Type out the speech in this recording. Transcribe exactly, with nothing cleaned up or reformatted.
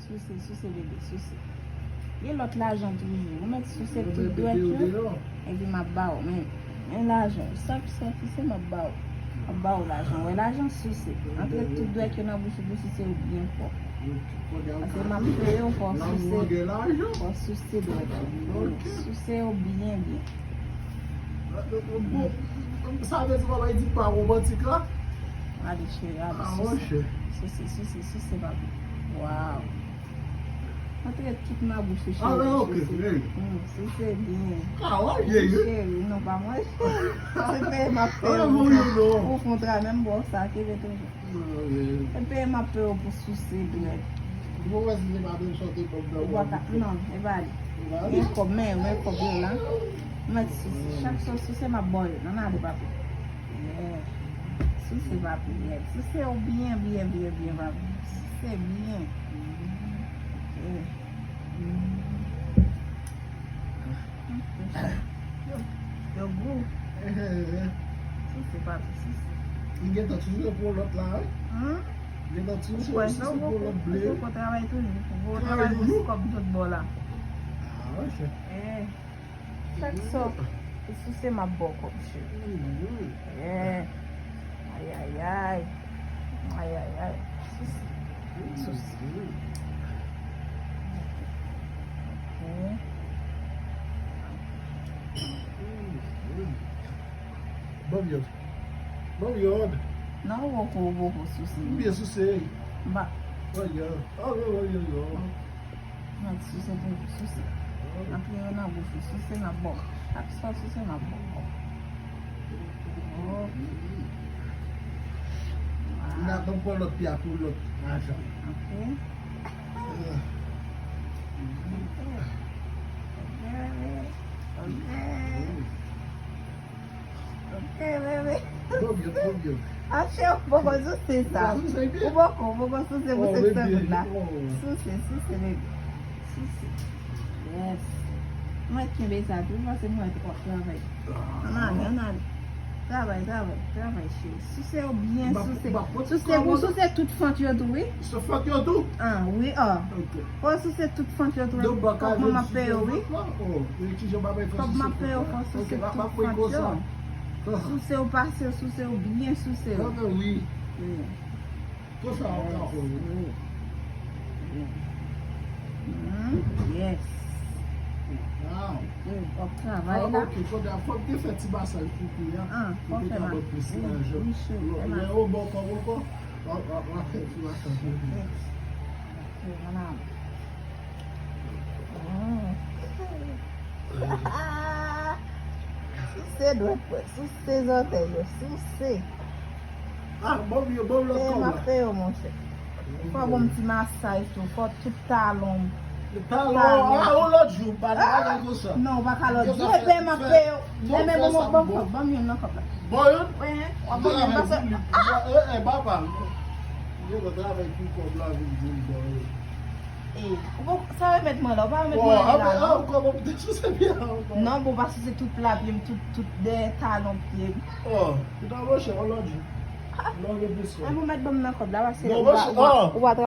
Souse, souse, bebe, souse. Gen lòt lajan toujou. Ou mèt souse tout dwèt yo, epi m ap ba w. Men, men lajan. Sa ki sòti, se m ap ba w. M ap ba w lajan. Wè lajan, souse. Antre tout dwèt yo nan bouch ou pou souse yo byen fò. Paske m ap peye w, fò w souse. Fò w souse dwèt yo. Souse yo byen, byen. Bon, sa vle di papa di pa womantik la? Gade cheri, gade souse. Souse, souse, souse, papi. Waw. Antre tout nan bouch ou, cheri. Souse. Hmm, souse byen. Cheri, non, pa manje. Se peye m ap peye w pou fon travay, menm bò sa, ki rete. Se peye m ap peye w pou souse dwèt. Ou pa ka, non, e pa li. Gen kòb, men, men kòb yo la. Mèt souse. Chak sa w souse, m ap ba w yo. Ann ale, papi. Yeah. Souse, papi. Yeah. Souse w byen, byen, byen, byen, papi. Souse byen. Yeah. Yo, yo gou. Souse, papi, souse. Li gentan tou souse pou lòt la, wi. Hmm? Gentan tou souse pou lòt ble. Ou kwè sa, ou poko travay toujou. Ou poko travay pou kòb sot bò la. Ah, ok. Eh. Chak sa w souse, m ap ba w kòb, cheri. Eh. Ay, ay, ay. Ay, ay, ay. Souse. Souse. Ok. Ban m yòd. Ban m yòd. Non, ou poko, ou poko souse. M byen souse. Ba. Ban m yòd. Ban m yòd. Mèt souse toujou, souse. Antre yo nan bouch ou, souse nan bòk. Chak sa w souse nan bòk. Ok. N ap pran lòt pye a pou lòt lajan. Ok. Ok. Ok. Ok, bebe. Bon, byen, bon, byen. Ache, ou poko souse sa. Ou poko, ou poko souse pou sèt segonn la. Souse, souse, bebe. Souse. Yes. Mwen kenbe sa tou, paske mwen twò travay. Ann ale, ann ale. Travay, travay, travay, cheri. Souse yo byen, souse. Souse pou souse tout fant yo tou, wi. Sou fant yo tou? Ah, wi, ah. Ok. Fò w souse tout fant yo tou. Kòb mwen m ap peye w, wi. Kòb m ap peye w, fò w souse tout fant yo. Souse w pase, souse w byen, souse w. Wi. Konsa w ka fè, wi. Wi. Wi. Hmm, yes. Wow. Wi, w ap travay la. Ah, ok, kounye a fò m te fè ti masaj pou kounye a. Ah, fò fè masaj. Wi, wi, cheri, fè masaj. Lè yo ba w kòb ankò, w ap, w ap, w ap fè ti masaj. Yes. Souse dwèt mwen, souse zòtèy yo, souse. Ah, ban m yo, ban m lòt kòb la. M ap peye w, monchè. Fò w ban m ti masaj tou, fò tout talon. Talon, ah, yon lòt jou, pa nan bagay konsa. Non, ou pa ka lòt jou, e peye m ap peye w. Enben, bon, bon, bon, kòb, ban m youn nan kòb la. Bon, youn? Wi, w ap ban m youn, paske. Eh, eh, papa. Yo, travay pou kòb la vin vin bon, wi. E, ou pa, sa remèt mwen la, ou pa remèt mwen la, non? Kòman pou te souse pye a ankò? Non, bon, pa souse tout lapye m, tout, tout dèyè talon pye m. Oh, ou ta monchè, yon lòt jou. Lòt jou plis. Enben, ou mèt ban m nan kòb la, paske ou pa, ou pa, ou pa